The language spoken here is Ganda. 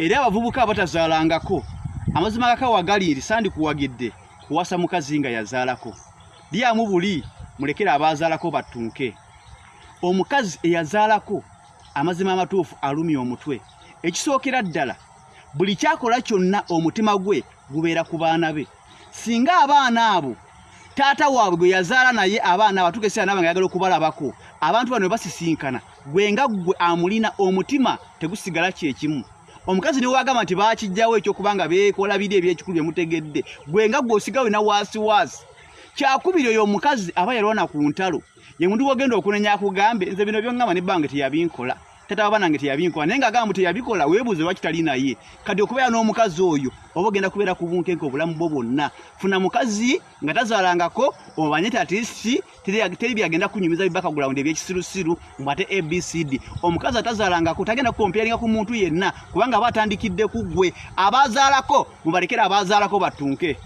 Era abavubuka abatazaalangako, amazima gakawa gali nti sandikuwagidde kuwasa mukazi nga yazaalako. Lyamu buli mulekere abaazaalako battunke. Omukazi eyazaalako amazima amatuufu alumya omutwe. Ekisookera ddala, buli kyakola kyonna omutima gwe gubeera ku baana be. Singa abaana abo taata waabwe gwe yazaala naye abaana abo atuuka ekiseera naaba nga ayagala okubalabako, abantu bano bwe basisinkana, gwe nga ggwe amulina omutima tegusigala kyekimu. Omukazi ne wagamba nti baakijjawo ekyokuba nga beekola biri ebyekikulu bye mutegedde, gwe nga ggwe osigawo na waasiwaasi. Kyakubiri, oyo omukazi aba yalwana ku ntalo, ye muntu gw'ogenda okunenya akugambe nze bino by'oŋŋamba ne bbange teyabinkola, taata w'abaana nge teyabinkola, naye ng'agamba mbu teyabikola, weebuuze lwaki tali naye. Kati okubeera n'omukazi oyo oba ogenda kubeera ku bunkenke obulamu bwo bwonna. Funa mukazi nga tazaalangako, omanye nti at least teri byagenda kunyumiza bi background ebyekisirusiru mbu ate ABCD. Omukazi atazaalangako tagenda kukomparinga ku muntu yenna, kubanga aba atandikidde ku ggwe. Abazaalako mubalekere abazaalako battunke.